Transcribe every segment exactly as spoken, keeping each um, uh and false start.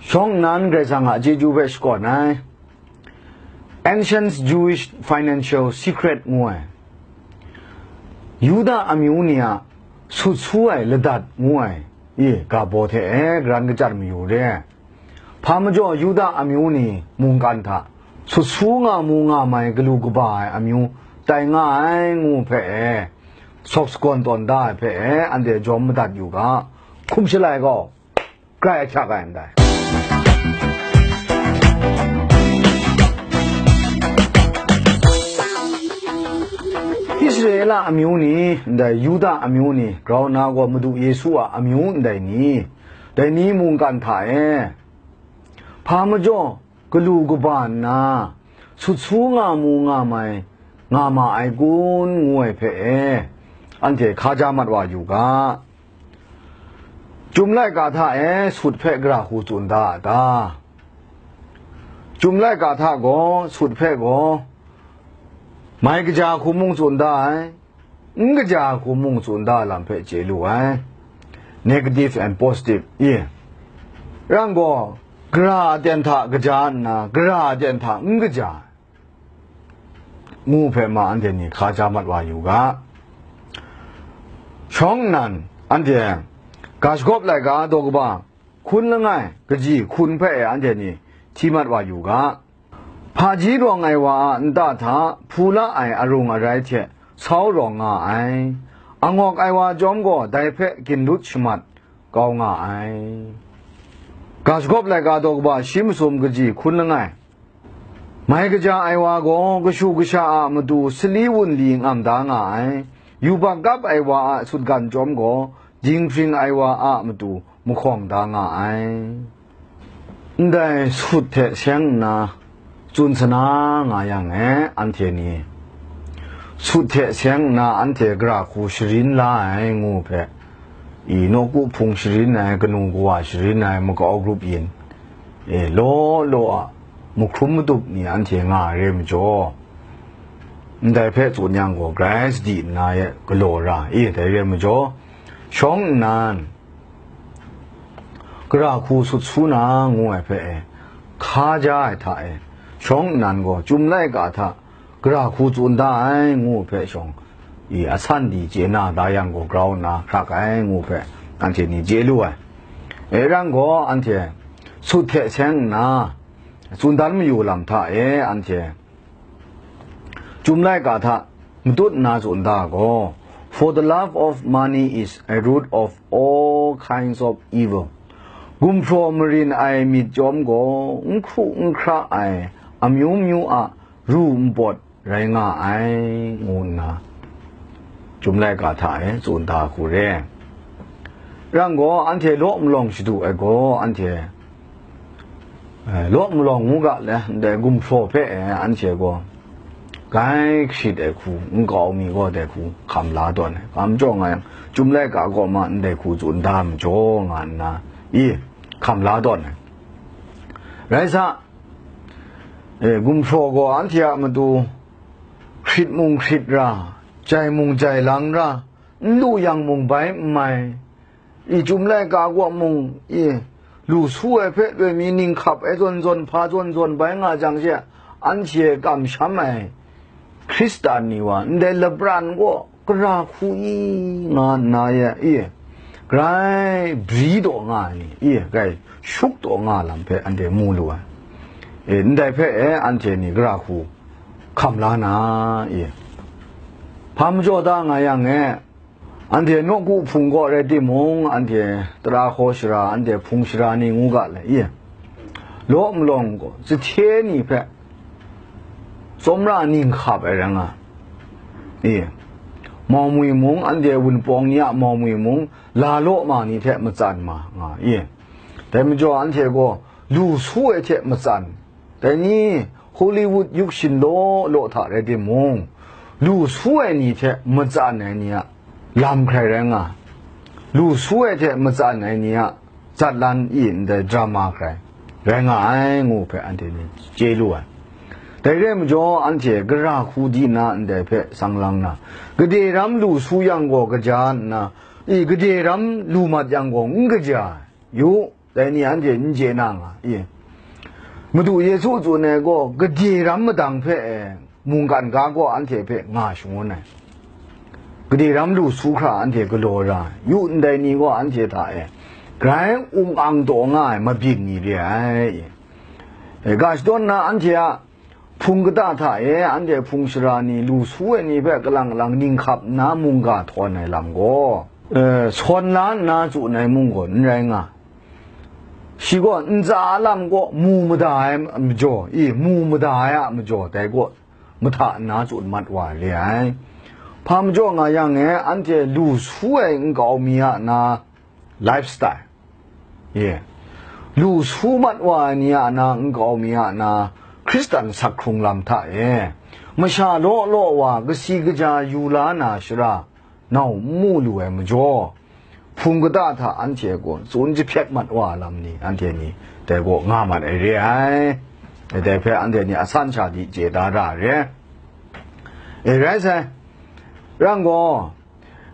Shawng nnan Karai Kasang a chyeju hpe shakawn ai. Ancient Jewish Financial Secret ngu ai, Yuda amyu ni a sut su ai ladat ngu ai, i ga baw hte e garan kachyan mayu re. Hpa majaw Yuda amyu ni mungkan hta sut su nga mu nga mai galu kaba ai amyu tai nga ai ngu hpe e, sawk sagawn tawn da ai hpe e, anhte jawm madat yu ga, hkum shalai gaw, grai ahkyak ai ndai. Israela amyu ni, ndai Yuda amyu ni, grau nna gaw Madu Yesu a amyu ndai ni, dai ni mungkan hta e, hpa majaw galu kaba nna, sut su nga mu nga mai, nga ma ai kun, ngu ai hpe e, anhte hkaja mat wa yu ga. Chyum laika hta e sut hpe gara hku tsun da a ta? Chyum laika hta gaw sut hpe gaw mai kaja hku mung tsun da ai, n kaja hku mung tsun da lam hpe chye lu ai. Negative and positive, i. Rang gaw, gara aten hta kaja nna, gara aten hta n kaja ai ngu hpe ma anhte ni hkaja mat wa yu ga. Shawng nnan, anhte ga shagawp laika daw kaba hkun langai kaji hkun hpe e anhte ni hti mat wa yu ga. Hpaji rawng ai wa a nta hta hpu la ai arung arai hte sau rawng nga ai. Angawk ai wa chyawm gaw dai hpe ginlut shamat kau nga ai. Ga shagawp laika daw kaba shi masum kaji hkun langai. Mai kaja ai wa gaw kashu kasha a matu sali wunli ngam da nga ai. Yubak kap ai wa a sutgan chyawm gaw, dinghpring ai wa a matu mahkawng da nga ai. Ndai sut hte seng nna tsun sana nga yang e, anhte ni sut hte seng nna anhte gara hku sharin la ai ngu hpe, i nawku hpung sharin ai, kanu kawa sharin ai, makau grup yin, e, law law a mahkrum matup ni anhte nga ai re majaw, ndai hpe tsun yang gaw, grai sadi nna e galaw ra, e, dai re majaw, shawng nnan, gara hku sut su na ngu ai hpe e, hkaja ai hta e, shawng nnan gaw chyum laika hta gara hku tsun da ai ngu hpe shawng, i asan di chye na da yang gaw, grau nna hkrak ai ngu hpe anhte ni chye lu ai. E rang gaw, anhte sut hte seng nna tsun dan mayu lam hta e, anhte Chyum laika hta matut nna tsun da gaw, "For the love of money is a root of all kinds of evil." Gumhpraw marin ai myit chyawm gaw, n hkru n hkra ai amyu myu a ru npawt rai nga ai, ngu nna Chyum laika hta e tsun da hku re. Rang gaw, anhte law malawng shadu ai gaw, anhte, eh, law malawng ngu ga le, ndai gumhpraw hpe, eh, anhte gaw grai hkrit ai hku, nkau mi gaw dai hku hkam la tawn ai. Hkam jaw nga yang, Chyum laika kaw ma ndai hku tsun da majaw nga nna, i, hkam la tawn ai. Rai sa, eh, gumhpraw gaw anhte a matu hkrit mung hkrit ra, jai mung jai lang ra, n lu yang mung bai n mai, i Chyum laika kaw mung, i lu su ai hpe loi mi ning hkap ai zawn zawn, hpa zawn zawn bai nga jang she, anhte kamsham ai Hkristan ni wa, ndai lapran gaw gara hku i nga nna ye, i grai bri taw nga ai ni, i grai shuk taw nga lam hpe anhte mu lu ai. E, ndai hpe e, anhte ni gara hku hkam la na, i hpa majaw da nga yang e, anhte nawku hpung gaw rai timung, anhte tara hkaw shara, anhte hpung shara ni ngu ga le, i law malawng gaw, sahte ni hpe tsawmra ning hkap ai rai nga, i mau mwi mung, anhte wunpawng ni a mau mwi mung, la law ma ni hte matsan ma nga, i dai majaw, anhte gaw lu su ai hte matsan, dai ni Hollywood yukshin law law hta rai timung, lu su ai ni hte matsan ai ni a lam hkrai rai nga, lu su ai hte matsan ai ni a zatlan i ndai drama hkrai rai nga ai, ngu hpe anhte ni chye lu ai. Dai re ai majaw, anhte gara hku di nna ndai hpe sang lang na, gade ram lu su yang gaw kaja nna, i gade ram lu mat yang gaw n kaja ai. Yu, Dai ni anhte n chye na nga i? Madu Yesu tsun ai gaw, gade ram madang hpe e, mungkan ga gaw anhte hpe nga shangun ai. Gade ram lu su hkra anhte galaw ra ai. Yu ndai ni gaw anhte hta e, grai ung ang taw nga ai mabyin ni re ai. E, ga shadawn na anhte a hpung kata hta e, anhte hpung shara ni, lu su ai ni hpe kalang kalang ning hkap nna mungga htawn ai lam gaw, e, sawn la nna tsun ai mung gaw n rai nga. Shi gaw ntsa a lam gaw mu mada ai majaw, i, mu mada ai a majaw, dai gaw mahta nna tsun mat wa re ai. Hpa majaw nga yang e, anhte lu su ai nkau mi a na lifestyle, ye, lu su mat wa ai ni a na nkau mi a na Hkristan sak hkrung lam hta e, masha law law wa kasi kaja yu la na shara, nau n mu lu ai majaw, hpung kata hta anhte gaw tsun jahpyek mat wa lam ni, anhte ni dai gaw nga mat ai re ai. Dai hpe anhte ni asan sha di chye da ra re. E rai sai, rang gaw,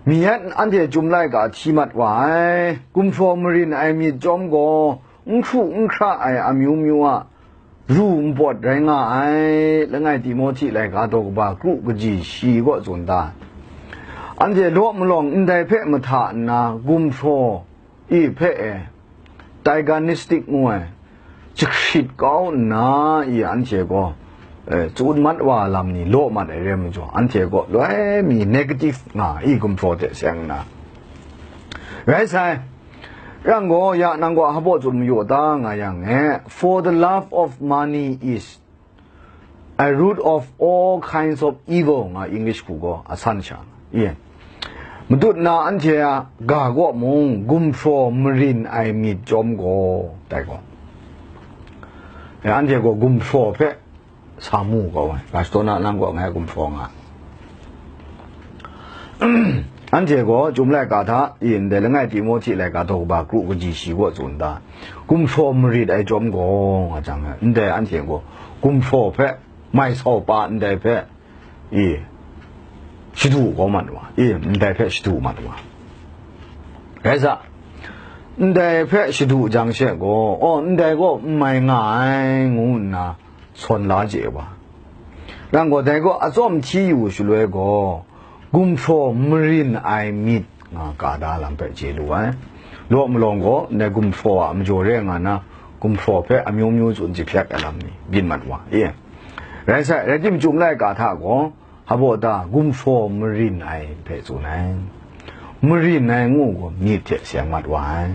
mi yat anhte Chyum laika hti mat wa ai, gumhpraw marin ai myit chyawm gaw, n hkru n hkra ai amyu myu a ru npawt rai nga ai, langai Timohti laika daw kaba kru kaji shi kaw tsun da. Anhte law malawng ndai hpe mahta nna gumhpraw i hpe e, diagnostic ngu ai, jahkrit kau nna i anhte gaw, e, tsun mat wa lam ni law mat ai re majaw, anhte gaw loi mi negative nga i gumhpraw hte seng nna. Rai sai, rang gaw, ya nang gaw hpa baw tsun mayu ta nga yang e, "For the love of money is a root of all kinds of evil," nga English hku gaw asan sha. Ye. Matut na anhte a ga gaw mung gumhpraw marin ai myit chyawm gaw, dai gaw. E, anhte gaw gumhpraw hpe sa mu kau ai, ga shadaw na lam gaw ngai gumhpraw nga. Anhte gaw Chyum laika hta, i, ndai langai Timohti laika daw kaba kru kaji shi kaw tsun da, gumhpraw marit ai chyawm gaw, nga jang, ndai anhte gaw gumhpraw hpe, mai sau pa ndai hpe, i, shadu kau mat wa, i, ndai hpe shadu mat wa. Rai sa, ndai hpe shadu jang she gaw, aw, ndai gaw n mai nga ai, ngu nna sawn la chye wa. Rang gaw, dai gaw atsawm hti yu shaloi gaw, gumhpraw marin ai myit nga ka da lam hpe chye lu ai. Law malawng gaw, ndai gumhpraw a majaw re nga na, gumhpraw hpe amyu myu tsun jahpyek ai lam ni byin mat wa e. Rai sai, rai timung, Chyum laika hta gaw, hpa baw ta gumhpraw marin ai hpe tsun ai. Marin ai ngu gaw myit hte seng mat wa ai.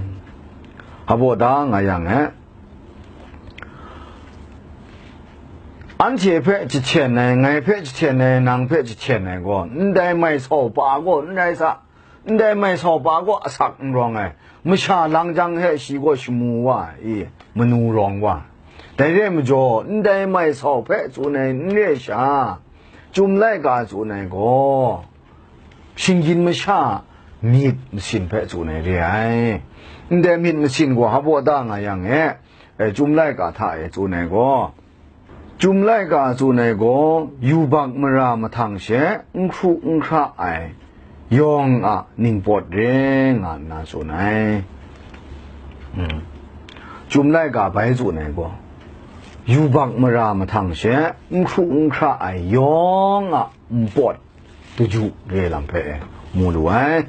Hpa baw ta nga yang e, anhte hpe jahten ai, ngai hpe jahten ai, nang hpe jahten ai gaw, ndai mai sau pa gaw n rai sa, ndai mai sau pa gaw asak n rawng ai, masha lang jang he shi gaw shamu wa ai, manu rawng wa. Dai re ai majaw, ndai mai sau hpe tsun ai n re sha, Chyum laika tsun ai gaw, shinggyim masha myit masin hpe tsun ai re ai. Ndai myit masin gaw hpa baw ta nga yang e, e, Chyum laika hta e tsun ai gaw, Chyum laika tsun ai gaw, yubak mara mahtang she n hkru n hkra ai yawng a ningpawt re nga nna tsun ai. Hmm. Chyum laika bai tsun ai gaw, yubak mara mahtang she n hkru n hkra ai yawng a npawt daju re lam hpe mu lu ai.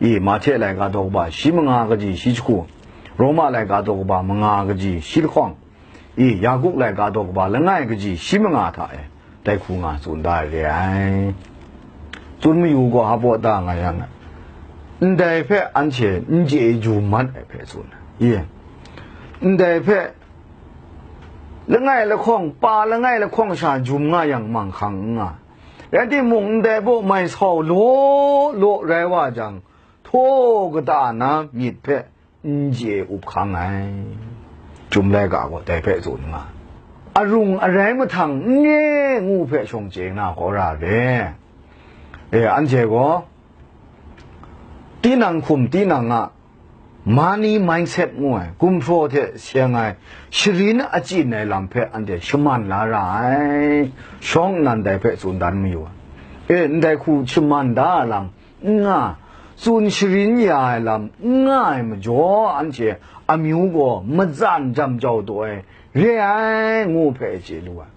I, Mahte laika daw kaba shi manga kaji shi jahku, Roma laika daw kaba manga kaji shi lahkawng, i, Yaku laika daw kaba langai kaji shi manga hta e, dai hku nga tsun da re ai. Tsun mayu gaw hpa baw ta nga yang, ndai hpe anhte n chye jum mat ai hpe tsun ai. I, ndai hpe langai lahkawng, pa langai lahkawng sha jum nga yang manghkang n nga. Rai timung, ndai baw mai sau law law rai wa jang, htaw kata na myit hpe n chye up hkang ai. Chyum laika gaw dai hpe tsun nga, arung arai mahtang n re ngu hpe shawng chye na hkau ra re. E, anhte gaw tinang hkum tinang a money mindset ngu ai, gumhpraw hte seng ai, sharin achyin ai lam hpe anhte shaman la ra ai. Shawng nnan dai hpe tsun dan mayu ai. E, ndai hku shaman da ai lam n nga, tsun sharin ya ai lam n nga ai majaw, anhte amyu gaw matsan jam jau taw ai re ai, ngu hpe chye lu ai.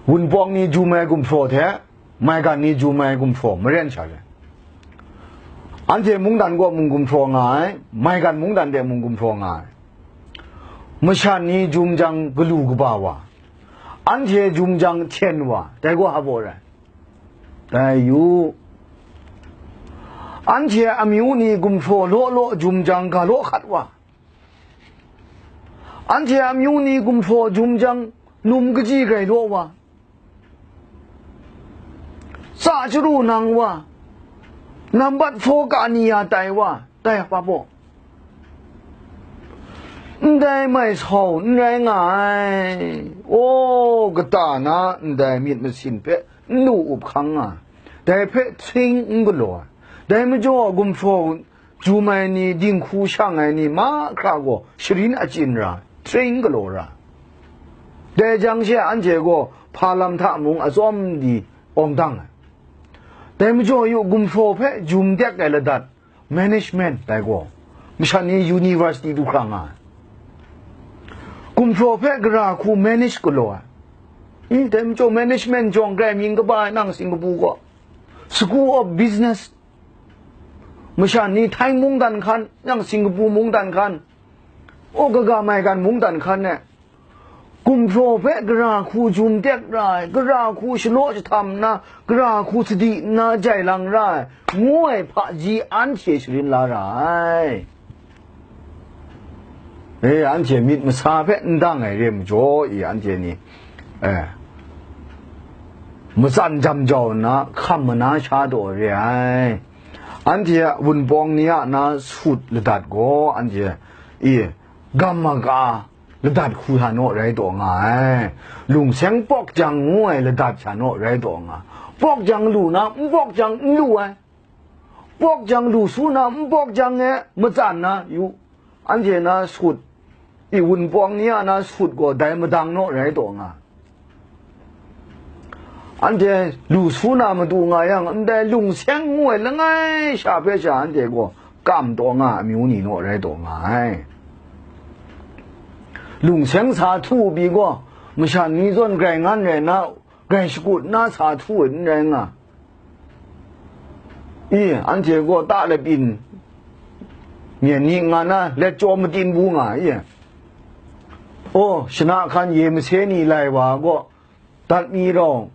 Wunpawng ni jum ai gumhpraw hte maigan ni jum ai gumhpraw maren sha re. Anhte mungdan kaw mung gumhpraw nga ai, maigan mungdan de mung gumhpraw nga ai. Masha ni jum jang galu kaba wa, anhte jum jang hten wa, dai gaw hpa baw rai? Dai yu, anhte amyu ni gumhpraw law law jum jang ga law hkat wa, anhte amyu ni gumhpraw jum jang lum kaji grai law wa, tsa chyaru nang wa, nambat hpraw ka ni ya tai wa, dai hpa baw? Ndai mai sau n rai nga ai. O, kata na ndai myit masin hpe n lu up hkang nga, dai hpe hting n galaw ai. Dai majaw gumhpraw jum ai ni, dinghku shang ai ni mahkra gaw sharin achyin ra, hting galaw ra. Dai jang she anhte gaw hpa lam hta mung atsawm di awng dang ai. Dai majaw yu, gumhpraw hpe jum dek ai ladat, management dai gaw, masha ni university du hkra nga ai. Gumhpraw hpe gara hku manage galaw ai. I, dai majaw management jawng grai mying kaba ai nang Singapore gaw, School of Business, masha ni Thai mungdan hkan, nang Singapore mungdan hkan, o, kaga maigan mungdan hkan e, gumhpraw hpe gara hku jum dek ra ai, gara hku shalaw jahtam nna, gara hku sadi nna jai lang ra ai, ngu ai hpaji anhte sharin la ra ai. E, anhte myit masa hpe n dang ai re majaw, i, anhte ni, e, matsan jam jau nna hkam mana sha taw re ai. Anhte a wunpawng ni a na sut ladat gaw, anhte, i, gam maga ladat hku sha naw rai taw nga ai. Lungseng pawk jang ngu ai ladat sha naw rai taw nga. Pawk jang lu na, n pawk jang n lu ai. Pawk jang lu su na, n pawk jang e matsan na yu. Anhte na sut, i, wunpawng ni a na sut gaw dai madang naw rai taw nga. Anhte lu su na matu nga yang, ndai lungseng ngu ai langai sha hpe sha anhte gaw kam taw nga ai amyu ni naw rai taw nga ai. Lungseng sa htu pyi gaw, masha ni zawn grai ngan rai na, grai shakut na sa htu ai n rai nga. I, anhte gaw ta lapyin myen ni nga na, let chyaw matin bu nga i. O, shana hkan ye mase ni lai wa gaw, dat mi rau,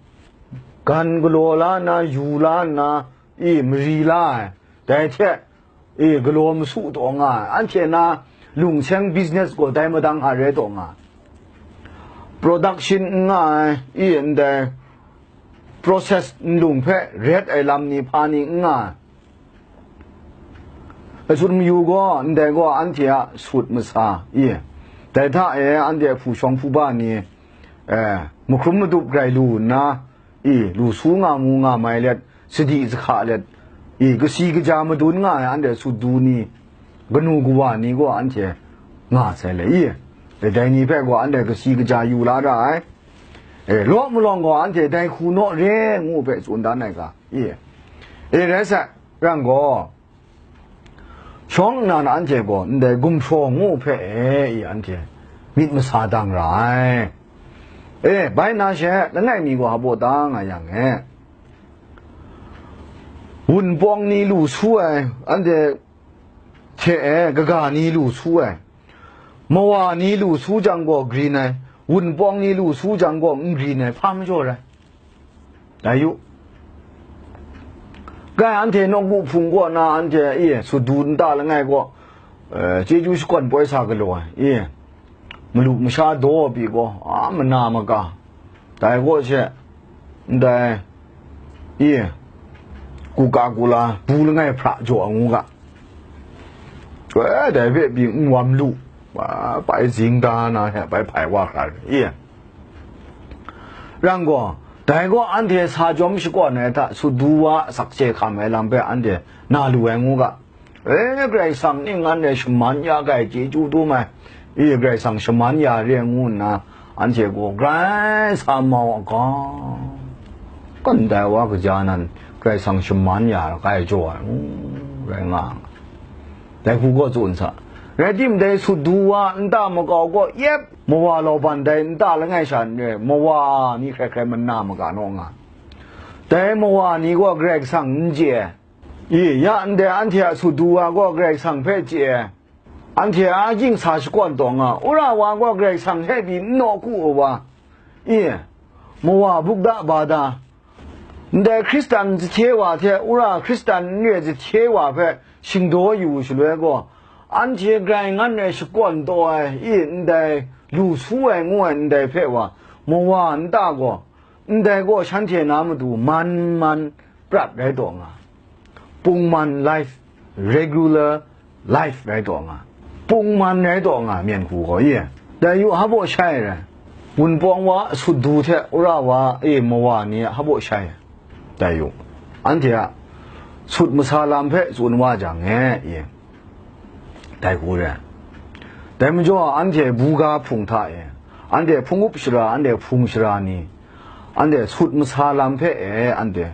gan galaw la nna, yu la nna, i, mari la ai. Dai hte, e, galaw masu taw nga ai, anhte na lungseng business gaw dai madang hta re taw nga ai. Production n nga ai, i, ndai process nlung hpe ret ai lam ni hpa ni n nga ai. Asun mayu gaw, ndai gaw anhte a sut masa, i, dai hta e anhte hpu shawng hpu ba ni, e, mahkrum madup grai lu nna, i, lu su nga mu nga mai let, sadi sahka let, i, kasi kaja madun nga ai anhte sut du ni, kanu kawa ni gaw anhte nga sai le, i, dai ni hpe gaw anhte kasi kaja yu la ra ai. E, law malawng gaw anhte dai hku naw re ngu hpe tsun dan ai ga, i, e, rai sa, rang gaw, shawng nna na anhte gaw ndai gumhpraw ngu hpe e, i, anhte myit masa dang ra ai. E, bai na she, langai mi gaw hpa baw ta nga yang e, wunpawng ni lu su ai, anhte hte e, kaga ni lu su ai, mawa ni lu su jang gaw grin ai, wunpawng ni lu su jang gaw n grin ai, hpa majaw rai? Dai yu. Kai anhte nawku hpung kaw na anhte, i, sut du nta langai gaw, e, chyeju shakawn poi sa galaw ai, i, malu masha daw pyi gaw, a, mana maga, dai kaw she, ndai, i, kuka kula bu langai hpra jaw ai ngu ga. E, dai hpe pyi n wam lu, a, bai zing da na hte bai hpai wa hkra re, i. Rang gaw, dai gaw anhte sa jawm shakawn ai hta sut du wa sakse hkam ai lam hpe anhte na lu ai ngu ga. E, Karai Kasang ning anhte shaman ya ga ai chyeju dum ai, i, Karai Kasang shaman ya re ngu nna, anhte gaw grai sa mau a ga, kan dai wa kaja nan Karai Kasang shaman ya ga ai jaw ai ngu rai nga ai. Dai hku gaw tsun sa, Rai timung, dai sut du wa nta makau gaw yep, mawa lauban dai nta langai sha n re, mawa ni hkrai hkrai mana maga naw nga. Dai mawa ni gaw Karai Kasang n chye ai. I, ya ndai anhte a sut du wa gaw Karai Kasang hpe chye ai. Anhte a ging sa shakawn taw nga, wora wa gaw Karai Kasang hte pyi n naw ku ai wa. I, mawa bukda bada, ndai Hkristan zahte wa hte wora Hkristan n re zahte wa hpe shingdaw yu shaloi gaw, anhte grai ngan ai shakawn taw ai, i, ndai lu su ai ngu ai ndai hpe wa, mawa nta gaw, ndai gaw shanhte na matu man man prat rai taw nga. Pungman life, regular life rai taw nga. Pungman rai taw nga, myen hku gaw, i. Dai yu, hpa baw shai rai. Wunpawng wa, sut du hte wora wa, e, mawa ni a hpa baw shai. Dai yu, anhte a sut masa lam hpe tsun wa jang e, i. Dai hku re. Dai majaw, anhte buga hpung hta e, anhte hpung up shara, anhte hpung shara ni, anhte sut masa lam hpe e, anhte,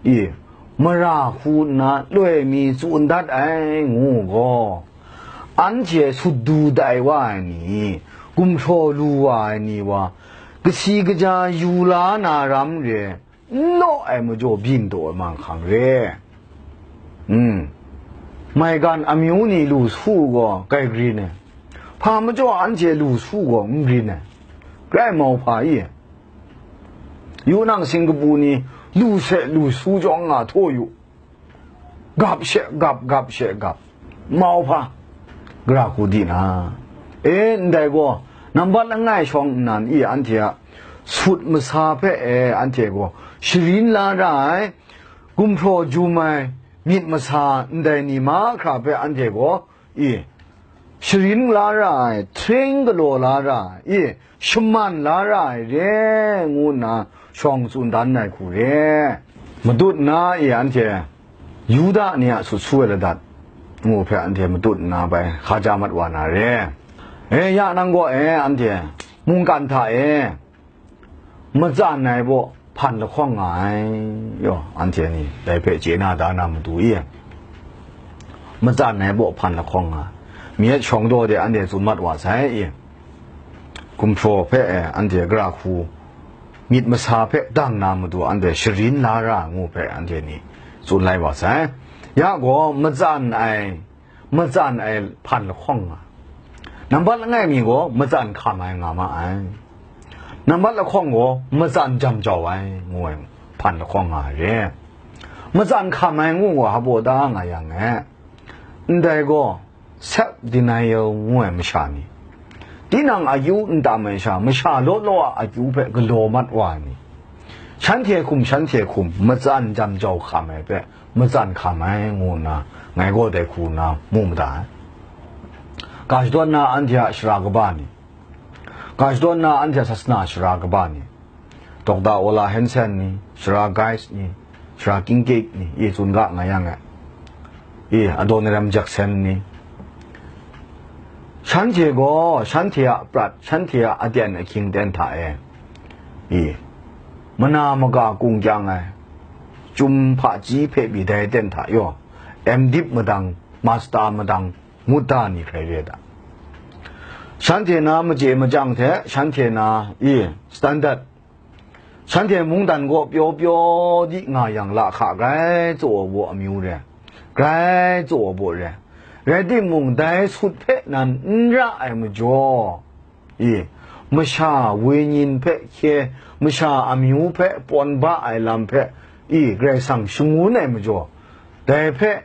i, mara hku nna loi mi tsun dat ai ngu gaw, anhte sut du dai wa ai ni, gumhpraw lu wa ai ni wa, kasi kaja yu la na ram re, n law ai majaw byin taw ai manghkang re. Hmm. Maigan amyu ni lu su gaw grai grin ai. Hpa majaw anhte lu su gaw n grin ai. Grai mau hpa i? Yu nang Singkapu ni lu se lu su jawng nga htaw yu. Gap she gap, gap she gap. Mau hpa, gara hku di na. E, ndai gaw, nambat langai shawng nnan i anhte a sut masa hpe e anhte gaw sharin la ra ai, gumhpraw jum ai myit masa ndai ni mahkra hpe anhte gaw, i, sharin la ra ai, htreng galaw la ra ai, i, shaman la ra ai re, ngu nna shawng tsun dan ai hku re. Matut nna, i, anhte Yuda ni a sut su ai ladat ngu hpe anhte matut nna bai hkaja mat wa na re. E, ya nang gaw e, anhte mungkan hta e, matsan ai baw hpan lahkawng nga ai, yaw, anhte ni dai hpe chye na da na matu i, matsan ai baw hpan lahkawng nga, myit shawng daw de anhte tsun mat wa sai i, gumhpraw hpe e anhte gara hku myit masa hpe dang na matu anhte sharin la ra ngu hpe anhte ni tsun lai wa sai. Ya gaw, matsan ai, matsan ai hpan lahkawng nga. Nambat langai mi gaw matsan hkam ai nga ma ai. Nambat lahkawng gaw matsan jam jau ai ngu ai hpan lahkawng nga ai re. Matsan hkam ai ngu gaw hpa baw da nga yang e. Ndai gaw, self denial ngu ai masha ni, tinang akyu n tam ai sha, masha law law a akyu hpe galaw mat wa ai ni, shanhte hkum shanhte hkum matsan jam jau hkam ai hpe matsan hkam ai ngu nna, ngai gaw dai hku nna mu mada ai. Ga shadawn na anhte a sara kaba ni, ga shadawn na anhte a sasana sara kaba ni, Doctor Ola Hansen ni, Sara Geis ni, Sara King Kik ni, i tsun ga nga yang e. I, Adoniram Judson ni. Shanhte gaw, shanhte a prat, shanhte a aten ahkying ten hta e. I, mana maga kung kyang ai, chyum hpaji hpe pyi dai ten hta yaw, M.Div madang, master madang, ngut da ni hkrai re da. Shanhte na machye machyang hte, shanhte na, i, standard, shanhte mungdan gaw pyaw pyaw di nga yang lahka grai tsaw ai baw amyu re, grai tsaw ai baw re. Rai timung, dai sut hpe nan n ra ai majaw, i, masha wenyin hpe hkye, masha amyu hpe pawn ba ai lam hpe, i, Karai Kasang shangun ai majaw, dai hpe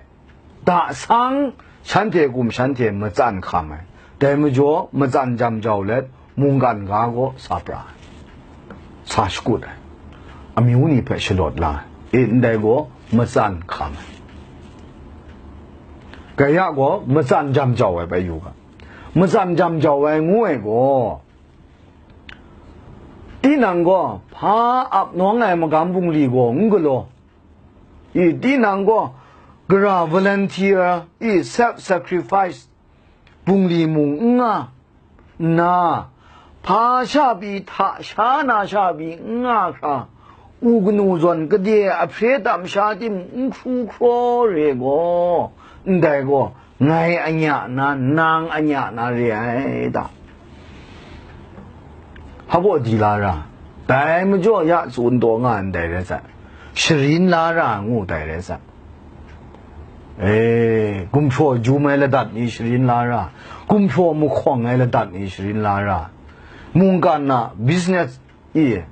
da sang shanhte hkum shanhte matsan hkam ai. Dai majaw matsan jam jau let mungkan ga gaw sa pra ai, sa shakut ai, amyu ni hpe shalawt la ai. E, ndai gaw matsan hkam ai. Kaya gaw matsan jam jau ai bai yu ga. Matsan jam jau ai ngu ai gaw, tinang gaw hpa ap nawng ai magam bungli gaw n galaw. I, tinang gaw gara volunteer, i, self sacrifice bungli mung n nga nna, hpa sha pyi hta sha na sha pyi n nga hkra, u kanu zawn gade ahpre tam sha tim n hkru hkraw re gaw, ndai gaw Ngai anya na, nang anya na re ai ta? Hpa baw di la ra, dai majaw ya tsun taw nga ndai rai sai, sharin la ra ngu dai rai sai. E, gumhpraw jum ai ladat ni sharin la ra, gumhpraw mahkawng ai ladat ni sharin la ra, mungkan na business e,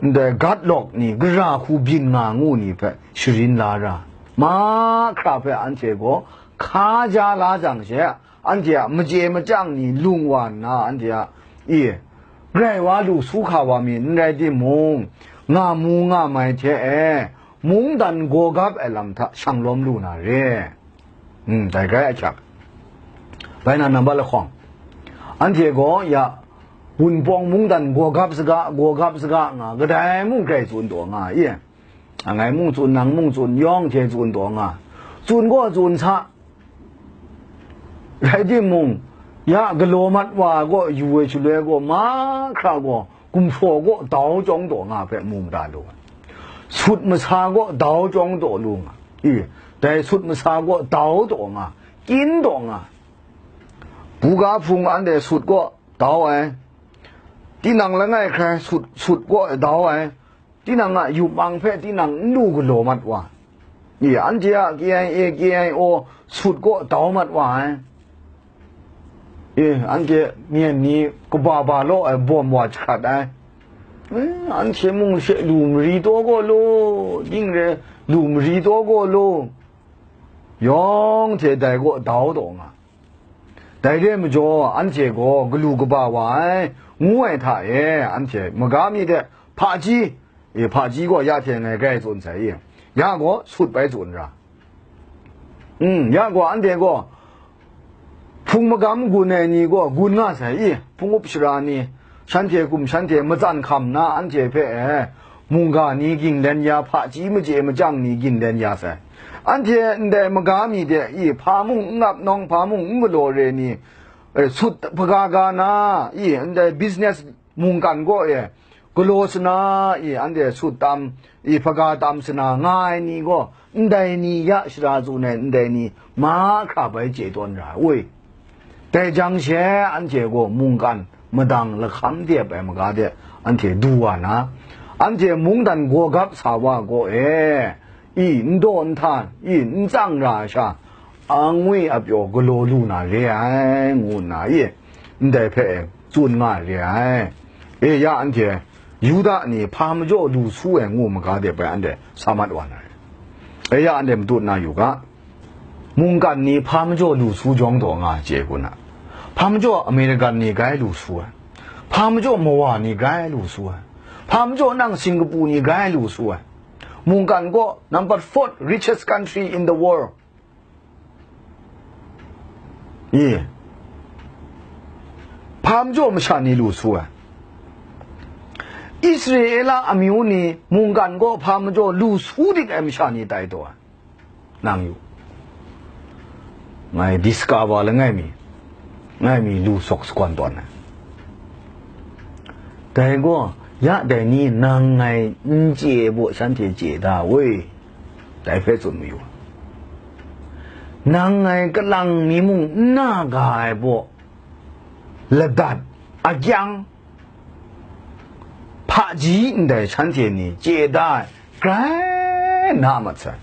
ndai gat lawk ni, gara hku byin nga ngu ni hpe sharin la ra, mahkra hpe anhte gaw hka ja la jang she, anhte a machye machyang ni lung wa nna, anhte a, e, grai wa lu su hka wa mi n rai timung, nga mu nga mai hte e, mungdan gawgap ai lam hta shang lawm lu na re. Hmm, dai grai ahkyak. Bai na nambat lahkawng, anhte gaw ya Wunpawng mungdan gawgap saga, gawgap saga nga, kadai mung grai tsun taw nga, i? Ngai mung tsun, nang mung tsun, yawng hte tsun taw nga. Tsun gaw tsun sa. Rai timung, ya galaw mat wa gaw yu ai shaloi gaw, mahkra gaw gumhpraw gaw dau chyawng taw nga hpe mu mada lu ai. Sut masa gaw dau chyawng taw lu nga. I, dai sut masa gaw dau taw nga, kyin taw nga. Buga hpung anhte sut gaw dau ai. Tinang langai hkrai sut, sut gaw dau ai. Tinang a yupmang hpe tinang n lu galaw mat wa. I, anhte a K I A, K I O sut gaw dau mat wa ai. I, anhte myen ni kaba ba law ai bawm wa jahkrat ai. Eh, anhte mung she lu mari taw gaw law, ning re lu mari taw gaw law, yawng hte dai gaw dau taw nga. Dai re ai majaw, anhte gaw galu kaba wa ai, ngu ai hta e, anhte maga mi de, hpaji, e, hpaji gaw ya hte ngai grai tsun sai, e, ya gaw sut bai tsun ra. Mm, ya gaw anhte gaw, hpung magam gun ai ni gaw gun nga sai, i, hpung up shara ni, shanhte hkum shanhte matsan hkam na, anhte hpe, e, mungga ni ginglen ya, hpaji machye machyang ni ginglen ya sai. Anhte ndai maga mi de, i, hpa mung n ngap nawng, hpa mung n galaw re ni, e, sut hpaga ga na, i, ndai business mungkan gaw e, galaw sana, i, anhte sut tam, i, hpaga tam sana nga ai ni gaw, ndai ni ya shara tsun ai ndai ni mahkra bai chye tawn ra ai. Dai jang she, anhte gaw mungkan madang lahkam dep ai maga de anhte du wa na, anhte mungdan gawgap sa wa gaw e, i, n daw n htan, i, n tsang ra ai sha, angwi apyaw galaw lu na re ai, ngu nna, i, ndai hpe tsun nga re ai. E ya anhte, Yuda ni hpa majaw lu su ai ngu maga de bai anhte sa mat wa na re. E ya anhte matut na yu ga, mungkan ni hpa majaw lu su jawng taw nga chye kun a. Hpa majaw American ni grai lu su ai. Hpa majaw mawa ni grai lu su ai. Hpa majaw nang Singapore ni grai lu su ai. Mungkan gaw number four richest country in the world. I, hpa majaw masha ni lu su ai. Israela amyu ni mungkan gaw hpa majaw lu su dik ai masha ni tai taw ai. Nang yu. Ngai discover langai mi, ngai mi lu sawk sakawn tawn ai. Dai gaw, ya dai ni nang ngai n chye ai baw shanhte chye da woi, dai hpe tsun mayu. Nang ngai kalang mi mung n na ga ai baw, ladat, akyang, hpaji ndai shanhte ni chye da ai, grai na mat sai.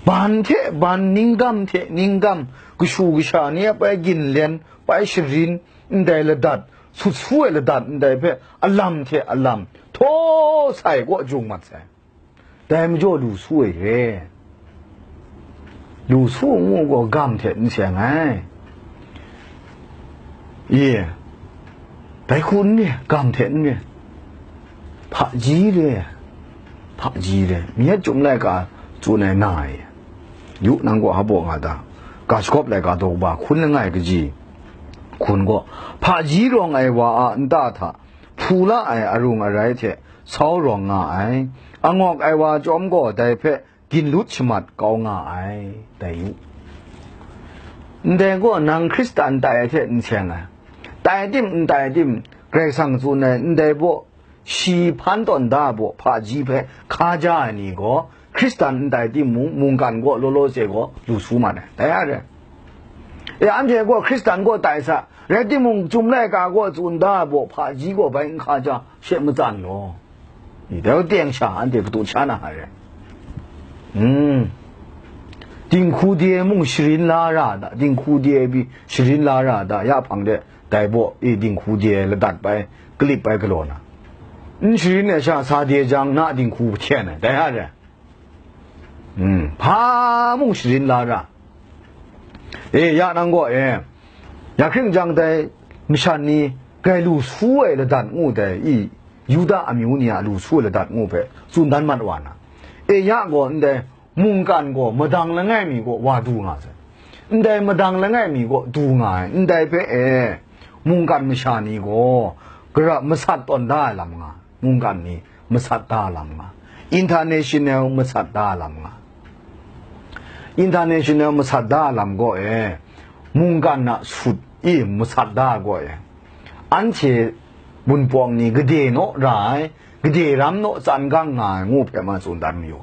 Ban hte ban, ninggam hte ninggam, kashu kasha ni a bai ginlen, bai sharin, ndai ladat, sut su ai ladat ndai hpe alam hte alam, htaw sai kaw jung mat sai. Dai majaw lu su ai re. Lu su ngu gaw gam hte n seng ai. Ye, dai hku n re, gam hte n re. Hpaji re, hpaji re, myit chyum laika tsun ai na e. Yu, nang gaw hpa baw nga ta? Ga shagawp laika daw kaba hkun langai kaji hkun gaw, hpaji rawng ai wa a nta hta hpu la ai arung arai hte sau rawng nga ai. Angawk ai wa chyawm gaw dai hpe ginlut shamat kau nga ai, dai yu. Ndai gaw nang Hkristan tai ai hte n seng ai. Tai tim n tai tim, Karai Kasang tsun ai ndai baw, shi hpan tawn da baw hpaji hpe hka ja ai ni gaw, Hkristan n tai timung, mungkan gaw law law se gaw lu su mat ai. Dai a re. E, anhte gaw Hkristan gaw tai sa, rai timung, Chyum laika gaw tsun da ai baw, hpaji gaw bai n hka ja, she matsan law. I, dai teng sha, anhte katu sha na ai re. Hmm. Dinghku de mung sharin la ra da, dinghku de pyi sharin la ra da, ya hpang de, dai baw, i, dinghku de ladat bai, kalip bai galaw na. N sharin ai sha sa de jang, na dinghku hten ai, dai ha re. Hmm, hpa mung sharin la ra. E, ya nang gaw, e, ya hkring jang dai masha ni grai lu su ai ladat ngu dai, i, Yuda amyu ni a lu su ai ladat ngu hpe tsun dan mat wa na. E, ya gaw ndai mungkan gaw madang langai mi gaw wa du nga sai. Ndai madang langai mi gaw du nga ai, ndai hpe, e, mungkan masha ni gaw gara masat tawn da ai lam nga. Mungkan ni masat da lam nga, international masat da lam nga. International masat da lam gaw e, mungkan a sut i masat da gaw e, anhte Wunpawng ni gade naw ra ai, gade ram naw tsan gang nga ai ngu hpe ma tsun dan mayu.